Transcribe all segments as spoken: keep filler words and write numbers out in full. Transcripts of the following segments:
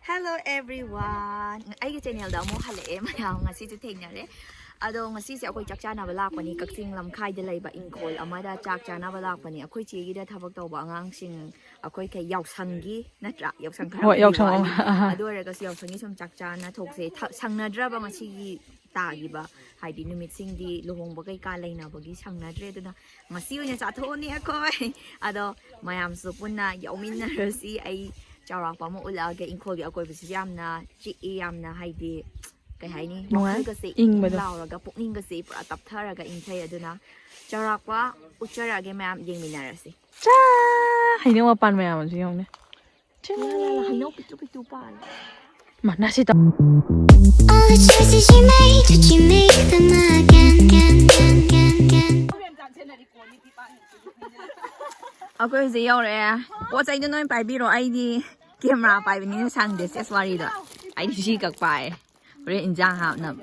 Hello everyone! ꯑꯩꯒꯤ ꯆꯦꯅꯦꯜꯗ ꯑꯃꯨꯛ ꯍꯜꯂꯛꯑꯦ ꯃꯌꯥꯝ, ꯉꯁꯤꯁꯨ ꯊꯦꯡꯅꯔꯦ꯫ ꯑꯗꯣ ꯉꯁꯤꯁꯦ ꯑꯩꯈꯣꯏ ꯆꯥꯛ ꯆꯥꯅꯕ ꯂꯥꯛꯄꯅꯤ, ꯀꯛꯆꯤꯡ ꯂꯝꯈꯥꯏꯗ ꯂꯩꯕ ꯏꯪꯈꯣꯜ ꯑꯃꯗ ꯆꯥꯛ ꯆꯥꯅꯕ ꯂꯥꯛꯄꯅꯤ꯫ ꯑꯩꯈꯣꯏ ꯆꯦꯒꯤꯗ ꯊꯕꯛ ꯇꯧꯕ ꯑꯉꯥꯡꯁꯤꯡ, ꯑꯩꯈꯣꯏ ꯀꯩ ꯌꯥꯎꯁꯪꯒꯤ ꯅꯠꯇ꯭ꯔꯥ, ꯌꯥꯎꯁꯪ ꯈꯔ ꯍꯣꯏ, ꯌꯥꯎꯁꯪ ꯋꯥꯠꯂꯤ꯫ ꯑꯃ꯫ ꯑꯗꯨ ꯑꯣꯏꯔꯒꯁꯨ ꯌꯥꯎꯁꯪꯒꯤ ꯁꯨꯝ ꯆꯥꯛ ꯆꯥꯅ ꯊꯣꯛꯁꯦ꯫ ꯊ- ꯁꯪꯅꯗ꯭ꯔꯕ ꯉꯁꯤꯒꯤ ꯇꯥꯈꯤꯕ, ꯍꯥꯏꯗꯤ ꯅꯨꯃꯤꯠꯁꯤꯡꯗꯤ ꯂꯨꯍꯣꯡꯕ ꯀꯩꯀꯥ ꯂꯩꯅꯕꯒꯤ ꯁꯪꯅꯗ꯭ꯔꯦ꯫ ꯑꯗꯨꯅ ꯉꯁꯤ ꯑꯣꯏꯅ ꯆꯥꯊꯣꯛꯑꯅꯤ ꯑꯩꯈꯣꯏ꯫ ꯑꯗꯣ ꯃꯌꯥꯝꯁꯨ ꯄꯨꯟꯅ ꯌꯥꯎꯃꯤꯟꯅꯔꯁꯤ꯫ ꯑꯩ ꯆꯥꯎꯔꯥꯛꯄ ꯑꯃ ꯎꯠꯂꯛꯑꯒꯦ ꯏꯪꯈꯣꯜꯒꯤ ꯑꯀꯣꯏꯕꯁꯤꯁꯨ ꯌꯥꯝꯅ ꯆꯤꯛꯏ, ꯌꯥꯝꯅ ꯍꯥꯏꯗꯤ ꯀꯩ ꯍꯥꯏꯅꯤ, ꯅꯨꯡꯉꯥꯏ꯫ ꯋꯥꯈꯜꯒꯁꯦ ꯏꯪ ꯏꯪꯕꯗꯣ꯫ ꯂꯥꯎꯔꯒ ꯄꯨꯛꯅꯤꯡꯒꯁꯦ ꯄꯨꯔꯥ ꯇꯞꯊꯔꯒ ꯏꯪꯊꯩ꯫ ꯑꯗꯨꯅ ꯆꯥꯎꯔꯥꯛꯄ ꯎꯠꯆꯔꯛꯑꯒꯦ ꯃꯌꯥꯝ, ꯌꯦꯡꯃꯤꯟꯅꯔꯁꯤ꯫ ꯆꯥ! ꯍꯩꯅꯧ ꯃꯄꯥꯟ ꯃꯌꯥꯝ ꯑꯃꯁꯨ ꯌꯦꯡꯉꯨꯅꯦ꯫ ꯆꯤꯡ꯫ ꯍꯩꯅꯧ ꯄꯤꯛꯇ꯭ꯔꯨ ꯄꯤꯛꯇ꯭ꯔꯨ ꯄꯥꯜꯂꯦ꯫ ꯃꯥ, ꯅꯥꯁꯤ ꯇꯧ꯫ All the choices you made, did you make them again, again, again, again, again? ꯑꯩꯈꯣꯏ ꯍꯧꯖꯤꯛ ꯌꯧꯔꯛꯑꯦ꯫ ꯄꯣꯠ ꯆꯩꯗꯣ ꯅꯣꯏ ꯄꯥꯏꯕꯤꯔꯣ, ꯑꯩꯗꯤ ꯀꯦꯃꯦꯔꯥ ꯄꯥꯏꯕꯅꯤꯅ ꯁꯪꯗꯦ꯫ ꯁꯦꯁ, ꯋꯥꯔꯤꯗꯣ꯫ ꯑꯩꯗꯤ ꯁꯤ ꯈꯛ ꯄꯥꯏ꯫ ꯍꯣꯔꯦꯟ ꯏꯟꯖꯥꯡ ꯍꯥꯞꯅꯕ꯫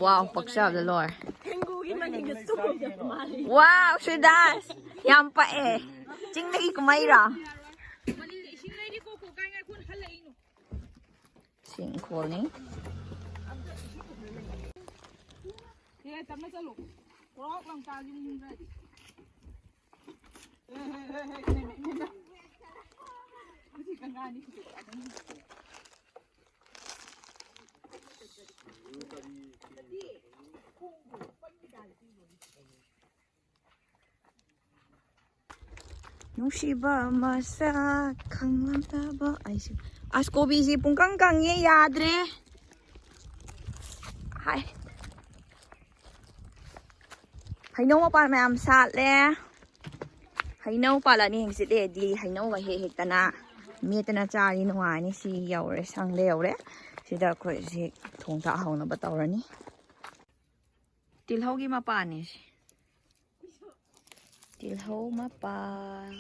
ꯋꯥꯎ, ꯄꯛꯆꯕꯗ ꯂꯣꯏꯔꯦ꯫ ꯋꯥꯎ, ꯁꯨꯗꯥꯁ, ꯌꯥꯝ ꯄꯛꯑꯦ꯫ ꯆꯤꯡꯗꯒꯤ ꯀꯨꯝꯃꯛꯏꯔꯣ? ꯁꯤ ꯏꯪꯈꯣꯜꯅꯤ꯫ ꯅꯨꯡꯁꯤꯕ ꯃꯁꯛ ꯈꯪꯂꯝꯗꯕ ꯑꯩꯁꯨ꯫ ꯑꯁ, ꯀꯣꯕꯤꯁꯤ ꯄꯨꯡꯀꯪ ꯀꯪꯉꯦ, ꯌꯥꯗ꯭ꯔꯦ꯫ ꯍꯥꯏ꯫ ꯍꯩꯅꯧ ꯃꯄꯥꯟ ꯃꯌꯥꯝ ꯁꯥꯠꯂꯦ꯫ ꯍꯩꯅꯧ ꯄꯥꯜꯂꯛꯑꯅꯤ ꯍꯪꯆꯤꯠ ꯂꯩꯔꯗꯤ꯫ ꯍꯩꯅꯧꯒ ꯍꯦꯛ ꯍꯦꯛꯇꯅ ꯃꯦꯠꯇꯅ ꯆꯥꯔꯤ, ꯅꯨꯡꯉꯥꯏꯅꯤ꯫ ꯁꯤ ꯌꯧꯔꯦ, ꯁꯪꯗ ꯌꯧꯔꯦ꯫ ꯁꯤꯗ ꯑꯩꯈꯣꯏ ꯍꯧꯖꯤꯛ ꯊꯣꯡ ꯊꯥꯛ ꯍꯧꯅꯕ ꯇꯧꯔꯅꯤ꯫ ꯇꯤꯜꯍꯧꯒꯤ ꯃꯄꯥꯟꯅꯤ ꯁꯤ꯫ ꯇꯤꯜꯍꯧ ꯃꯄꯥꯟ꯫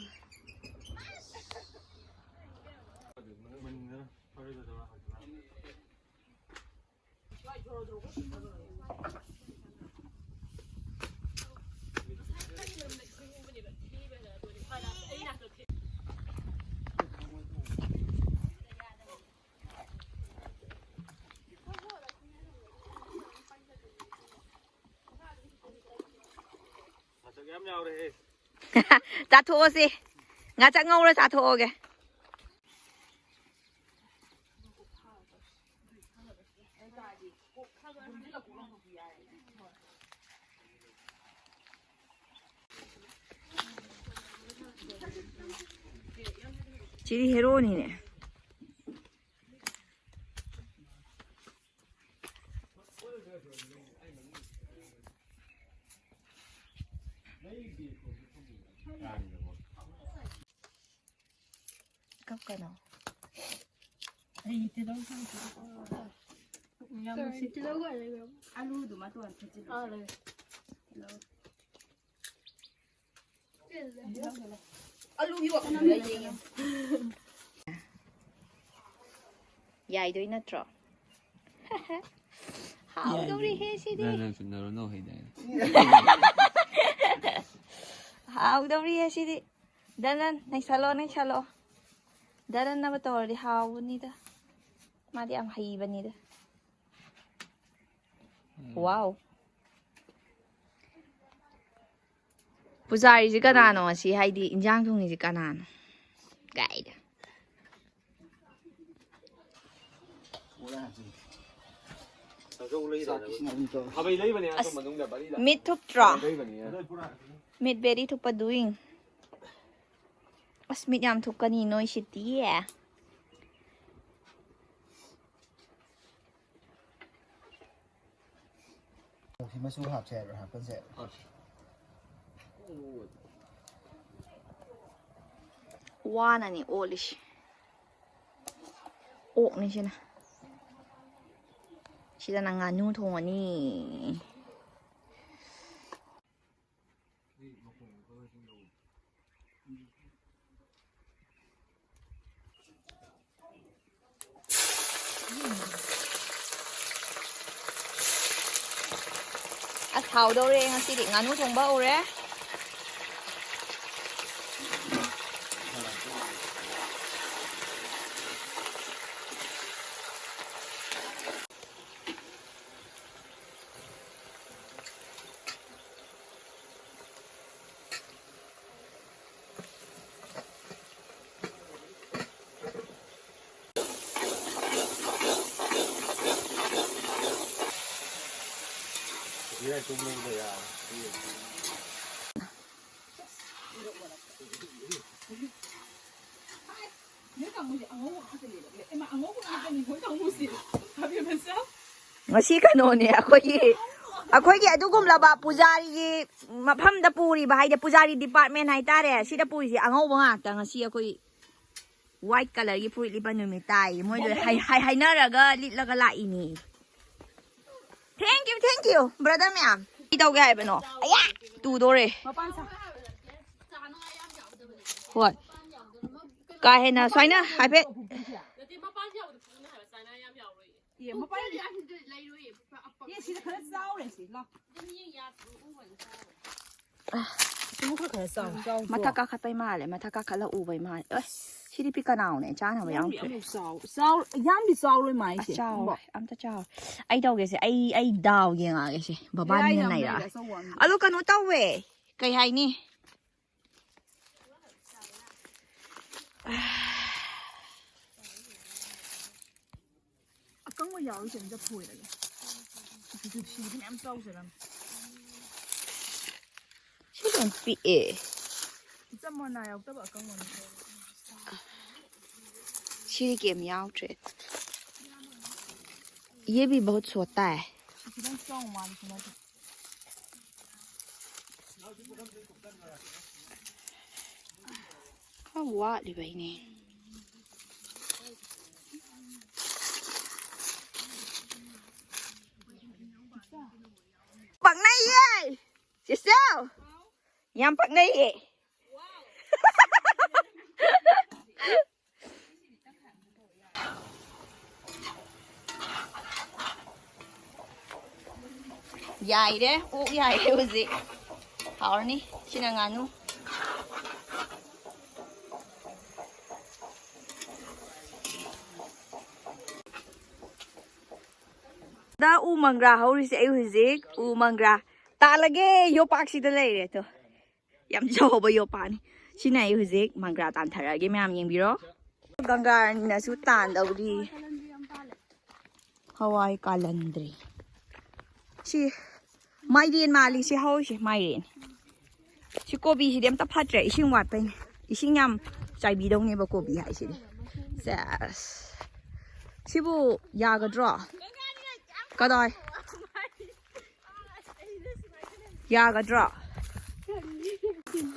ꯌꯥꯝ ꯌꯥꯎꯔꯦꯍꯦ꯫ ꯆꯥꯊꯣꯛꯑꯁꯤ꯫ ꯉꯥꯆꯛ ꯉꯧꯔ ꯆꯥꯊꯣꯛꯑꯒꯦ꯫ ꯁꯤꯗꯤ ꯍꯦꯔꯣꯅꯤꯅꯦ꯫ ꯀꯞꯀꯅꯣ꯫ ꯑꯩ ꯇꯤꯜꯍꯧ ꯊꯝꯈꯤꯒꯦ꯫ ꯌꯥꯝ ꯅꯨꯡꯁꯤ꯫ ꯇꯤꯜꯍꯧꯒ ꯂꯩꯕ꯭ꯔꯣ? ꯑꯂꯨꯗꯨ ꯃꯇꯣꯟ ꯊꯝꯖꯤꯜꯂꯨ꯫ ꯑꯥ, ꯂꯩ꯫ ꯇꯤꯜꯍꯧ꯫ ꯑꯂꯨꯒꯤ ꯋꯥꯈꯜ ꯑꯃ ꯂꯩꯌꯦ꯫ ꯌꯥꯏꯗꯣꯏ ꯅꯠꯇ꯭ꯔꯣ? ꯍꯥꯎꯗꯧꯔꯤꯍꯦ ꯁꯤꯗꯤ꯫ ꯅꯪ, ꯅꯪ ꯆꯨꯝꯅꯔꯣ, ꯅꯣ ꯍꯩꯗꯥꯏꯅꯦ꯫ ꯍꯥꯎꯗꯧꯔꯤꯍꯦ ꯁꯤꯗꯤ꯫ ꯗꯅꯟ, ꯅꯩꯁꯜꯂꯣ, ꯅꯩꯁꯜꯂꯣ꯫ ꯗꯅꯟꯅꯕ ꯇꯧꯔꯗꯤ ꯍꯥꯎꯕꯅꯤꯗ꯫ ꯃꯥꯗꯤ ꯌꯥꯝ ꯍꯩꯕꯅꯤꯗ꯫ ꯎꯝ꯫ ꯋꯥꯎ꯫ ꯄꯨꯖꯥꯔꯤꯁꯦ ꯀꯅꯥꯅꯣ ꯉꯁꯤ? ꯍꯥꯏꯗꯤ ꯏꯟꯖꯥꯡ ꯊꯣꯡꯉꯤꯁꯦ ꯀꯅꯥꯅꯣ? ꯀꯥꯏꯗ? ꯈꯥꯕꯩ ꯂꯩꯕꯅꯦ, ꯑꯁꯣꯝ ꯑꯁ, ꯃꯅꯨꯡꯗ ꯕꯥꯔꯤꯗ꯫ ꯃꯤꯠ ꯊꯨꯞꯇ꯭ꯔꯣ? ꯂꯩꯕꯅꯦ꯫ ꯃꯤꯠ ꯕꯦꯔꯤ ꯊꯨꯞꯄ doing꯫ ꯑꯁ, ꯃꯤꯠ ꯌꯥꯝ ꯊꯨꯞꯀꯅꯤ ꯅꯣꯏꯁꯤꯗꯤ꯫ ꯀꯣꯐꯤ ꯃꯆꯨ ꯍꯥꯞꯁꯦ ꯍꯥꯏꯕ꯭ꯔꯥ? ꯍꯥꯞꯄꯁꯦ ꯍꯥꯏꯕ꯭ꯔꯥ? ꯋꯥꯅꯅꯤ ꯑꯣꯜꯂꯤꯁꯦ꯫ ꯑꯣꯛꯅꯤ ꯁꯤꯅ꯫ ꯁꯤꯗꯅ ꯉꯥꯅꯨ ꯊꯣꯡꯉꯅꯤ꯫ ꯑꯁ, ꯍꯥꯎꯗꯧꯔꯦ ꯉꯁꯤꯗꯤ꯫ ꯉꯥꯅꯨ ꯊꯣꯡꯕ ꯍꯧꯔꯦ꯫ ꯇꯨꯝꯕꯗ ꯌꯥꯔꯦ꯫ ꯉꯁꯤ ꯀꯩꯅꯣꯅꯦ, ꯑꯩꯈꯣꯏꯒꯤ, ꯑꯩꯈꯣꯏꯒꯤ ꯑꯗꯨꯒꯨꯝꯂꯕ ꯄꯨꯖꯥꯔꯤꯒꯤ ꯃꯐꯝꯗ ꯄꯨꯔꯤꯕ ꯍꯥꯏꯗꯤ ꯄꯨꯖꯥꯔꯤ ꯗꯤꯄꯥꯔꯠꯃꯦꯟ ꯍꯥꯏꯇꯥꯔꯦ, ꯁꯤꯗ ꯄꯨꯔꯤꯁꯦ ꯑꯉꯧꯕ ꯉꯥꯛꯇ꯫ ꯉꯁꯤ ꯑꯩꯈꯣꯏ ꯋꯥꯏꯠ ꯀꯂꯔꯒꯤ ꯐꯨꯔꯤꯠ ꯂꯤꯠꯄ ꯅꯨꯃꯤꯠ ꯇꯥꯏ꯫ ꯃꯣꯏꯗꯣ ꯍꯥꯏ-, ꯍꯥꯏ-, ꯍꯥꯏꯅꯔꯒ ꯂꯤꯠꯂꯒ ꯂꯥꯛꯏꯅꯦ꯫ Thank you, thank you, brother ꯃꯌꯥꯝ꯫ ꯀꯩ ꯇꯧꯒꯦ ꯍꯥꯏꯕꯅꯣ? ꯑꯌꯥ! ꯇꯨꯗꯣꯔꯦ꯫ ꯍꯣꯏ꯫ ꯀꯥ ꯍꯦꯟꯅ ꯁꯨꯃꯥꯏꯅ ꯍꯥꯏꯐꯦꯠ꯫ ꯑꯦ, ꯃꯄꯥꯟ-, ꯑꯦ, ꯁꯤꯗ ꯈꯔ ꯆꯥꯎꯔꯦ, ꯁꯤ, ꯂꯥꯎ꯫ ꯁꯤꯃꯨꯛ ꯈꯔ ꯈꯔ ꯆꯥꯎ, ꯆꯥꯎ, ꯆꯥꯎ꯫ ꯃꯊꯛ ꯀꯥꯈꯠꯄꯩ ꯃꯥꯜꯂꯦ, ꯃꯊꯛ ꯀꯥꯈꯠꯂ ꯎꯕꯩ ꯃꯥꯜꯂꯦ꯫ ꯑꯁ, ꯁꯤꯗꯤ ꯄꯤꯛ ꯀꯅꯥꯎꯅꯦ, ꯆꯥꯅꯕ ꯌꯥꯝꯗꯤ ꯌꯥꯎꯗ꯭ꯔꯦ꯫ ꯑꯃꯨꯛ ꯆꯥꯎ-, ꯆꯥꯎ-, ꯌꯥꯝꯗꯤ ꯆꯥꯎꯔꯣꯏ ꯃꯥꯏꯁꯦ꯫ ꯆꯥꯎꯔꯣꯏ, ꯑꯝꯇ ꯆꯥꯎꯔꯣꯏ꯫ ꯑꯩ ꯇꯧꯒꯦꯁꯦ, ꯑꯩ, ꯑꯩ ꯗꯥꯎ ꯌꯦꯡꯉꯛꯑꯒꯦꯁꯦ, ꯕꯕꯥꯅꯤꯅ ꯌꯥꯏ, ꯌꯥꯝ ꯅꯩꯔꯛꯑꯦ꯫ ꯂꯩꯔꯦ, ꯑꯆꯧꯕ ꯑꯃ꯫ ꯑꯗꯣ ꯀꯩꯅꯣ ꯇꯧꯋꯦ, ꯀꯩ ꯍꯥꯏꯅꯤ? ꯑꯀꯪꯕ ꯌꯥꯎꯔꯤꯁꯦ ꯑꯝꯇ ꯐꯣꯏꯔꯒꯦ꯫ ꯁꯤꯗꯤ ꯃꯌꯥꯝ ꯆꯥꯎꯖꯔꯝꯃꯦ꯫ ꯁꯤ ꯌꯥꯝ ꯄꯤꯛꯑꯦ꯫ ꯏꯆꯝ ꯃꯅꯥ ꯌꯥꯎꯗꯕ ꯑꯀꯪꯕ ꯑꯃ ꯐꯣꯏꯔꯒꯦ꯫ ꯁꯤꯗꯤ ꯀꯩꯝ ꯌꯥꯎꯗ꯭ꯔꯦ꯫ ये भी बहुत छोटा है꯫ ꯁꯤ ꯈꯤꯇꯪ ꯆꯥꯎ ꯃꯥꯜꯂꯤ ꯁꯤꯃꯗꯤ꯫ ꯈꯔ ꯋꯥꯠꯂꯤꯕꯩꯅꯦ꯫ ꯄꯛꯅꯩꯌꯦ! ꯆꯦꯆꯧ! ꯌꯥꯝ ꯄꯛꯅꯩꯌꯦ! ꯌꯥꯏꯔꯦ, ꯑꯣꯛ ꯌꯥꯏꯔꯦ ꯍꯧꯖꯤꯛ꯫ ꯍꯥꯎꯔꯅꯤ꯫ ꯁꯤꯅ ꯉꯥꯅꯨ꯫ ꯗ ꯎ ꯃꯪꯒ꯭ꯔꯥ ꯍꯧꯔꯤꯁꯦ ꯑꯩ ꯍꯧꯖꯤꯛ ꯎ ꯃꯪꯒ꯭ꯔꯥ ꯇꯥꯜꯂꯒꯦ ꯌꯣꯄꯥꯛꯁꯤꯗ ꯂꯩꯔꯦ꯫ ꯑꯗꯣ ꯌꯥꯝ ꯆꯥꯎꯕ ꯌꯣꯄꯥꯛꯅꯤ꯫ ꯁꯤꯅ ꯑꯩ ꯍꯧꯖꯤꯛ ꯃꯪꯒ꯭ꯔꯥ ꯇꯥꯟꯊꯔꯛꯑꯒꯦ, ꯃꯌꯥꯝ ꯌꯦꯡꯕꯤꯔꯣ꯫ ꯒꯪꯒꯥꯔꯅꯤꯅꯁꯨ ꯇꯥꯟꯗꯧꯔꯤ꯫ ꯍꯋꯥꯏ ꯀꯥꯂꯟꯗ꯭ꯔꯤ꯫ ꯁꯤ ꯃꯥꯏꯔꯦꯟ ꯃꯥꯜꯂꯤ ꯁꯤ ꯍꯧꯔꯤꯁꯦ, ꯃꯥꯏꯔꯦꯟ꯫ ꯁꯤ ꯀꯣꯕꯤꯁꯤꯗꯤ ꯑꯝꯇ ꯐꯠꯇ꯭ꯔꯦ, ꯏꯁꯤꯡ ꯋꯥꯠꯄꯩꯅꯦ꯫ ꯏꯁꯤꯡ ꯌꯥꯝ ꯆꯥꯏꯕꯤꯗꯧꯅꯦꯕ ꯀꯣꯕꯤ ꯍꯥꯏꯁꯤꯗꯤ꯫ ꯁꯦꯁ꯫ ꯁꯤꯕꯨ ꯌꯥꯒꯗ꯭ꯔꯣ? ꯀꯗꯥꯏ? ꯌꯥꯒꯗ꯭ꯔꯣ?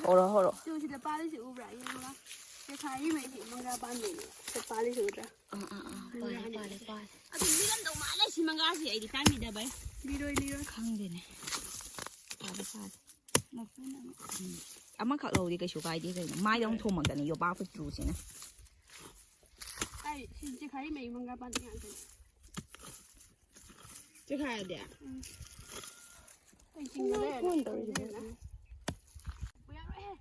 ꯍꯧꯔꯣ, ꯍꯧꯔꯣ꯫ ꯇꯨ, ꯁꯤꯗ ꯄꯥꯜꯂꯤꯁꯤ ꯎꯕ꯭ꯔꯥ? ꯌꯦꯡꯉꯣ꯫ ꯆꯦꯈꯥꯏꯔꯤꯉꯩꯁꯤ ꯃꯪꯒ꯭ꯔꯥ ꯄꯥꯟꯕꯤꯅꯤ꯫ ꯁꯤ ꯄꯥꯜꯂꯤꯁꯤ ꯎꯗ꯭ꯔꯥ? ꯑꯥ, ꯑꯥ, ꯑꯥ꯫ ꯄꯥꯜꯂꯦ, ꯄꯥꯜꯂꯦ, ꯄꯥꯜꯂꯦ꯫ ꯑꯗꯨ ꯂꯤꯔꯝꯗꯧ ꯃꯥꯜꯂꯦ ꯁꯤ ꯃꯪꯒ꯭ꯔꯥꯁꯤ ꯑꯩꯗꯤ ꯄꯥꯟꯕꯤꯗꯕꯩ꯫ ꯂꯤꯔꯣꯏ, ꯂꯤꯔꯣꯏ꯫ ꯈꯪꯗꯦꯅꯦ꯫ ꯄꯥꯜꯂꯦ, ꯄꯥꯜꯂꯦ꯫ ꯃꯈꯨꯅ ꯑꯃ-, ꯎꯝ꯫ ꯑꯃꯈꯛ ꯂꯧꯗꯤ ꯀꯩꯁꯨ ꯀꯥꯏꯗꯦ ꯀꯩꯅꯣ꯫ ꯃꯥꯏꯗ ꯑꯃꯨꯛ ꯊꯣꯝꯃꯛꯇꯅ ꯌꯣꯄꯥꯛ ꯄꯤꯛꯇ꯭ꯔꯨꯁꯤꯅ꯫ ꯑꯩ ꯁꯤ ꯆꯦꯈꯥꯏꯔꯤ ꯃꯩ ꯃꯪꯒ꯭ꯔꯥ ꯄꯥꯟꯕꯤ ꯉꯥꯛꯇꯅꯤ꯫ ꯆꯦꯈꯥꯏꯔꯗꯤ? ꯎꯝ꯫ ꯑꯩ ꯆꯤꯡꯗ ꯂꯩꯔꯗꯤ ꯐꯣꯟ ꯇꯧꯔꯤꯁꯦ ꯈꯪꯗꯦꯗꯅ꯫ ꯌꯥꯔꯣꯏꯍꯦ꯫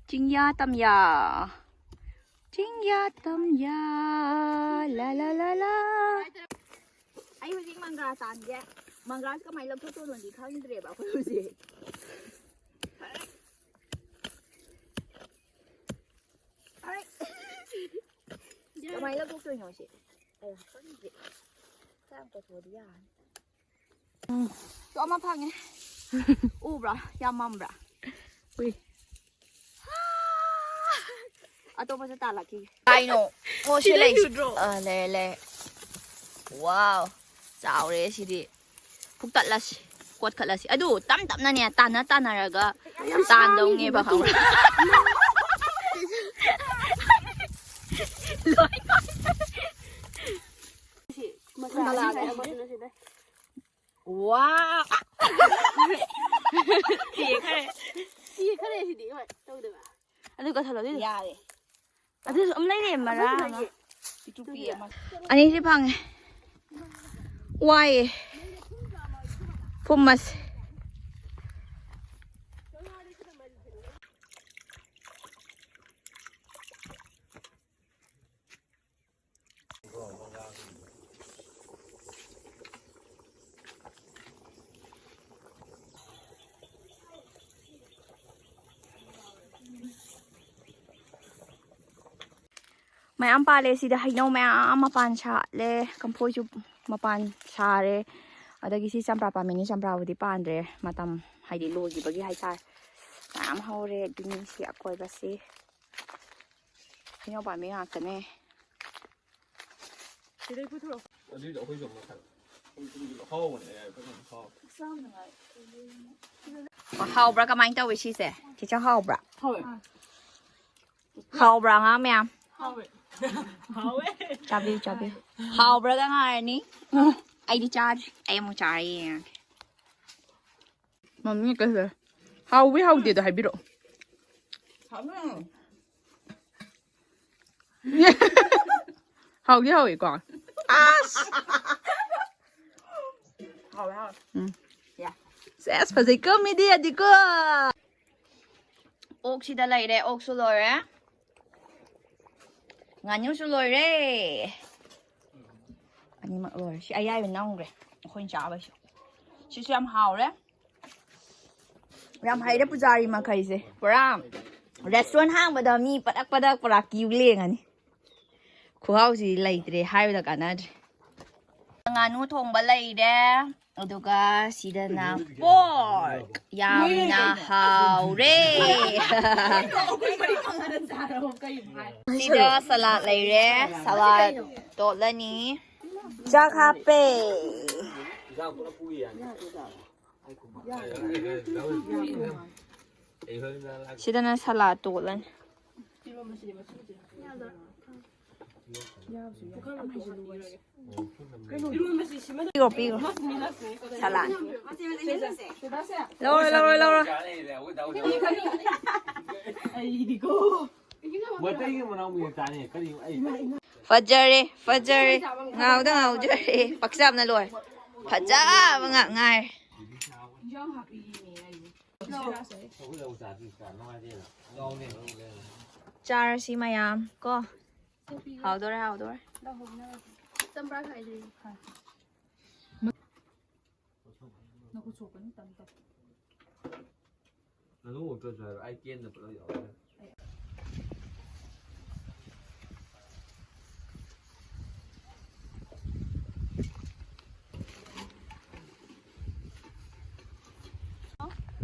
ꯆꯤꯡꯌꯥ ꯇꯝꯌꯥ, ꯆꯤꯡꯌꯥ ꯇꯝꯌꯥ, ꯂꯥ ꯂꯥ ꯂꯥ ꯂꯥ꯫ ꯑꯩ ꯍꯧꯖꯤꯛ ꯃꯪꯒ꯭ꯔꯥ ꯇꯥꯟꯒꯦ꯫ ꯃꯪꯒ꯭ꯔꯥꯁꯦ ꯀꯃꯥꯏꯅ ꯂꯧꯊꯣꯛꯇꯣꯏꯅꯣꯗꯤ ꯈꯪꯗ꯭ꯔꯦꯕ ꯑꯩꯈꯣꯏ ꯍꯧꯖꯤꯛ꯫ ꯀꯃꯥꯏꯅ ꯂꯧꯊꯣꯛꯇꯣꯏꯅꯣ ꯁꯤ? ꯑꯌꯥ, ꯈꯪꯗꯦ꯫ ꯈꯔ ꯌꯥꯝ ꯀꯣꯊꯣꯛꯑꯗꯤ ꯌꯥꯔꯅꯤ꯫ ꯎꯝ꯫ ꯇꯣ, ꯑꯃ ꯐꯪꯉꯦ꯫ ꯎꯕ꯭ꯔꯥ? ꯌꯥꯝ ꯃꯝꯕ꯭ꯔꯥ? ꯎꯏ꯫ ꯑꯇꯣꯞꯄꯁꯨ ꯇꯥꯜꯂꯛꯈꯤꯒꯦ꯫ ꯀꯥꯏꯅꯣ? ꯑꯣ, ꯁꯤ ꯁꯤꯗ ꯂꯩ꯫ ꯎꯗ꯭ꯔꯣ? ꯑ, ꯂꯩ, ꯂꯩ꯫ ꯋꯥꯎ, ꯆꯥꯎꯔꯦ ꯁꯤꯗꯤ꯫ ꯐꯨꯛꯇꯠꯂꯁꯤ, ꯀꯣꯠꯈꯠꯂꯁꯤ꯫ ꯑꯗꯨ ꯇꯞ ꯇꯞꯅꯅꯦ, ꯇꯥꯟꯅ ꯇꯥꯟꯅꯔꯒ ꯇꯥꯟꯗꯧꯅꯦꯕ, ꯈꯪꯕ꯭ꯔꯥ? ꯂꯣꯏ ꯀꯣꯠꯈꯠꯂꯦ꯫ ꯁꯤ ꯃꯆꯥ ꯂꯥꯛꯑꯒꯦ꯫ ꯋꯥ! ꯁꯤ ꯈꯔ꯫ ꯁꯤ ꯈꯔ ꯁꯤꯗꯤ ꯍꯣꯏ ꯇꯧꯗꯕ꯫ ꯑꯗꯨ ꯀꯠꯊꯠꯂꯣ, ꯑꯗꯨꯏꯗꯣ꯫ ꯌꯥꯔꯦ꯫ ꯑꯗꯨꯁꯨ ꯑꯃ ꯂꯩꯔꯦ, ꯃꯔꯥ ꯑꯃꯁꯨ ꯑꯃ꯫ ꯂꯩꯌꯦ꯫ ꯄꯤꯛꯇ꯭ꯔꯨ ꯄꯤꯛꯑꯦ ꯑꯃ꯫ ꯑꯅꯤꯁꯤ ꯐꯪꯉꯦ꯫ ꯋꯥꯏꯌꯦ꯫ ꯐꯨꯝꯃꯁꯦ꯫ ꯃꯌꯥꯝ ꯄꯥꯜꯂꯦ ꯁꯤꯗ, ꯍꯩꯅꯧ ꯃꯌꯥꯝ ꯃꯄꯥꯟ ꯁꯥꯠꯂꯦ, ꯀꯝꯐꯣꯏꯁꯨ ꯃꯄꯥꯟ ꯁꯥꯔꯦ꯫ ꯑꯗꯒꯤ ꯁꯤ ꯆꯝꯄ꯭ꯔꯥ ꯄꯥꯝꯕꯤꯅꯤ, ꯆꯝꯄ꯭ꯔꯥꯕꯨꯗꯤ ꯄꯥꯟꯗ꯭ꯔꯦ, ꯃꯇꯝ ꯍꯥꯏꯗꯤ ꯂꯣꯏꯈꯤꯕꯒꯤ ꯍꯥꯏꯇꯥꯔꯦ꯫ ꯃꯌꯥꯝ ꯍꯧꯔꯦ ꯑꯗꯨꯅꯤ ꯁꯤ ꯑꯀꯣꯏꯕꯁꯤ꯫ ꯍꯩꯅꯧ ꯄꯥꯝꯕꯤ ꯉꯥꯛꯇꯅꯦ꯫ ꯁꯤꯗꯩ ꯄꯨꯊꯣꯔꯛꯑꯣ꯫ ꯑꯗꯨꯏꯗꯣ ꯑꯩꯈꯣꯏꯁꯨ ꯑꯃꯨꯛ ꯃꯈꯜ꯫ ꯑꯩꯈꯣꯏꯁꯨ ꯍꯥꯎꯕꯅꯦ, ꯑꯩꯈꯣꯏꯁꯨ ꯍꯥꯎ꯫ ꯍꯥꯎꯕ꯭ꯔꯥ? ꯀꯃꯥꯏꯅ ꯇꯧꯋꯤ ꯁꯤꯁꯦ? ꯆꯤꯆꯦ, ꯍꯥꯎꯕ꯭ꯔꯥ? ꯍꯥꯎꯋꯦ꯫ ꯍꯥꯎꯕ꯭ꯔꯥ, ꯑꯉꯥꯡ ꯃꯌꯥꯝ? ꯍꯥꯎꯋꯦ꯫ ꯍꯥꯎꯋꯦ꯫ ꯆꯥꯕꯤꯌꯨ, ꯆꯥꯕꯤꯌꯨ꯫ ꯍꯥꯎꯕ꯭ꯔꯥꯒ ꯉꯥꯏꯔꯅꯤ꯫ ꯑꯩꯗꯤ ꯆꯥꯗ꯭ꯔꯤ꯫ ꯑꯩ ꯑꯃꯨꯛ ꯆꯥꯔ ꯌꯦꯡꯉꯒꯦ꯫ ꯃꯃꯤ ꯀꯩꯁꯦ ꯍꯥꯎꯕꯤ ꯍꯥꯎꯗꯦꯗꯣ ꯍꯥꯏꯕꯤꯔꯛꯑꯣ꯫ ꯍꯥꯎꯕꯤ ꯍꯥꯎꯋꯦ꯫ ꯍꯥꯎꯗꯤ ꯍꯥꯎꯋꯦꯀꯣ꯫ ꯑꯁ! ꯍꯥꯎꯋꯦ, ꯍꯥꯎꯋꯦ꯫ ꯎꯝ꯫ ꯌꯥ꯫ ꯁꯦꯁ, ꯐꯖꯩꯀꯣ ꯃꯤꯗꯤ, ꯑꯗꯤꯀꯣ꯫ ꯑꯣꯛꯁꯤꯗ ꯂꯩꯔꯦ, ꯑꯣꯛꯁꯨ ꯂꯣꯏꯔꯦ꯫ ꯉꯥꯅꯨꯁꯨ ꯂꯣꯏꯔꯦ꯫ ꯑꯅꯤꯃꯛ ꯂꯣꯏꯔꯦ꯫ ꯁꯤ ꯑꯌꯥꯏꯕ ꯅꯝꯈ꯭ꯔꯦ ꯑꯩꯈꯣꯏꯅ ꯆꯥꯕꯩꯁꯨ꯫ ꯁꯤꯁꯨ ꯌꯥꯝ ꯍꯥꯎꯔꯦ꯫ ꯌꯥꯝ ꯍꯩꯔꯦ ꯄꯨꯖꯥꯔꯤ ꯃꯈꯩꯁꯦ꯫ ꯄꯨꯔꯥ restaurant ꯍꯥꯡꯕꯗ ꯃꯤ ꯄꯗꯛ ꯄꯗꯛ ꯄꯨꯔꯥ queue ꯂꯦꯡꯉꯅꯤ꯫ ꯈꯨꯍꯥꯎꯁꯤ ꯂꯩꯇ꯭ꯔꯦ, ꯍꯥꯏꯕꯗ ꯀꯥꯟꯅꯗ꯭ꯔꯦ꯫ ꯉꯥꯅꯨ ꯊꯣꯡꯕ ꯂꯩꯔꯦ, ꯑꯗꯨꯒ ꯁꯤꯗꯅ pork꯫ ꯌꯥꯝꯅ ꯍꯥꯎꯔꯦ꯫ ꯁꯤꯗ salad ꯂꯩꯔꯦ, salad ꯇꯣꯠꯂꯅꯤ꯫ ꯆꯥꯛ ꯍꯥꯞꯄꯦ꯫ ꯁꯤꯗꯅ salad ꯇꯣꯠꯂꯅꯤ꯫ ꯄꯤꯔꯣ, ꯄꯤꯔꯣ꯫ Salad꯫ ꯂꯧꯔꯣ, ꯂꯧꯔꯣ, ꯂꯧꯔꯣ꯫ ꯑꯩꯗꯤꯀꯣ꯫ ꯃꯇꯩꯒꯤ ꯃꯅꯥꯎ ꯃꯌꯥꯝ ꯆꯥꯅꯤ꯫ ꯀꯔꯤ ꯑꯩ ꯐꯖꯔꯦ, ꯐꯖꯔꯦ꯫ ꯉꯥꯎꯗ ꯉꯥꯎꯖꯔꯦ꯫ ꯄꯛꯆꯥꯕꯅ ꯂꯣꯏꯔꯦ꯫ ꯐꯖꯕ ꯉꯥꯛ ꯉꯥꯏꯔꯦ꯫ ꯆꯥꯔꯁꯤ ꯃꯌꯥꯝ ꯀꯣ꯫ ꯍꯥꯎꯗꯣꯔꯦ, ꯍꯥꯎꯗꯣꯔꯦ꯫ ꯆꯝꯄ꯭ꯔꯥ ꯈꯥꯏꯗ꯭ꯔꯤ꯫ ꯅꯈꯨꯠ ꯁꯣꯛꯀꯅꯤ, ꯇꯞ ꯇꯞ꯫ ꯅꯅꯨ ꯑꯣꯛꯇ꯭ꯔꯁꯨ ꯍꯥꯏꯕ, ꯑꯩ ꯀꯦꯟꯗ ꯄꯨꯂꯞ ꯌꯥꯎꯔꯦ꯫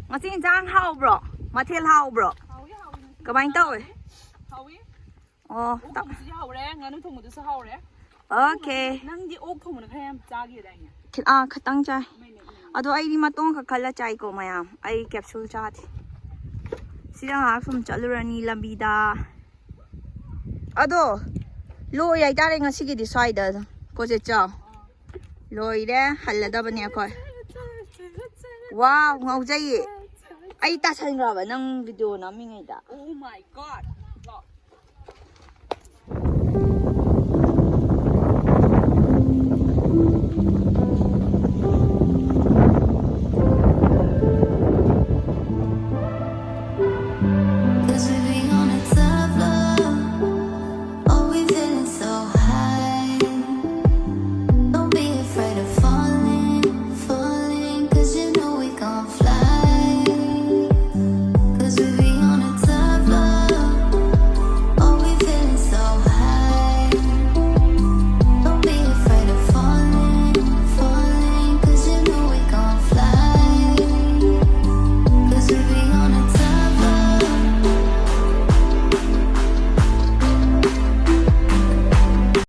ꯉꯁꯤ ꯏꯟꯁꯥꯡ ꯍꯥꯎꯕ꯭ꯔꯣ? ꯃꯊꯦꯜ ꯍꯥꯎꯕ꯭ꯔꯣ? ꯍꯥꯎꯋꯤ ꯍꯥꯎꯋꯤ ꯉꯁꯤ ꯀꯃꯥꯏꯅ ꯇꯧꯋꯦ? ꯍꯥꯎꯋꯤ꯫ ꯑꯣ ꯑꯣꯛ ꯊꯣꯡꯕꯁꯨ ꯍꯥꯎꯔꯦ, ꯉꯥꯅꯨ ꯊꯣꯡꯕꯗꯨꯁꯨ ꯍꯥꯎꯔꯦ꯫ ꯑꯣꯀꯦ. ꯅꯪꯗꯤ ꯑꯣꯛ ꯊꯣꯡꯕꯅ ꯈꯔ ꯌꯥꯝ ꯆꯥꯈꯤꯗꯥꯏꯅꯦ? ꯑꯥ, ꯈꯤꯇꯪ ꯆꯥꯏ. ꯃꯩ ꯃꯩ ꯃꯩ. ꯑꯗꯣ ꯑꯩꯗꯤ ꯃꯇꯣꯡ ꯈꯛ ꯈꯜꯂ ꯆꯥꯏꯀꯣ ꯃꯌꯥꯝ, ꯑꯩ ꯀꯦꯞꯁꯨꯜ ꯆꯥꯗꯦ. ꯁꯤꯗ ꯉꯥꯏꯍꯥꯛ ꯁꯨꯝ ꯆꯠꯂꯨꯔꯅꯤ ꯂꯝꯕꯤꯗ. ꯑꯗꯣ ꯂꯣꯏ ꯍꯥꯏꯇꯥꯔꯦ ꯉꯁꯤꯒꯤꯗꯤ ꯁ꯭ꯋꯥꯏꯗ ꯑꯗꯨꯝ ꯀꯣꯆꯦ ꯆꯥꯎ. ꯂꯣꯏꯔꯦ, ꯍꯜꯂꯗꯕꯅꯦ ꯑꯩꯈꯣꯏ. ꯋꯥꯎ, ꯉꯥꯎꯖꯩꯌꯦ. ꯑꯩ ꯇꯥꯁꯟꯈ꯭ꯔꯕ ꯅꯪ ꯚꯤꯗꯤꯑꯣ ꯅꯝꯃꯤꯉꯩꯗ. Oh my God.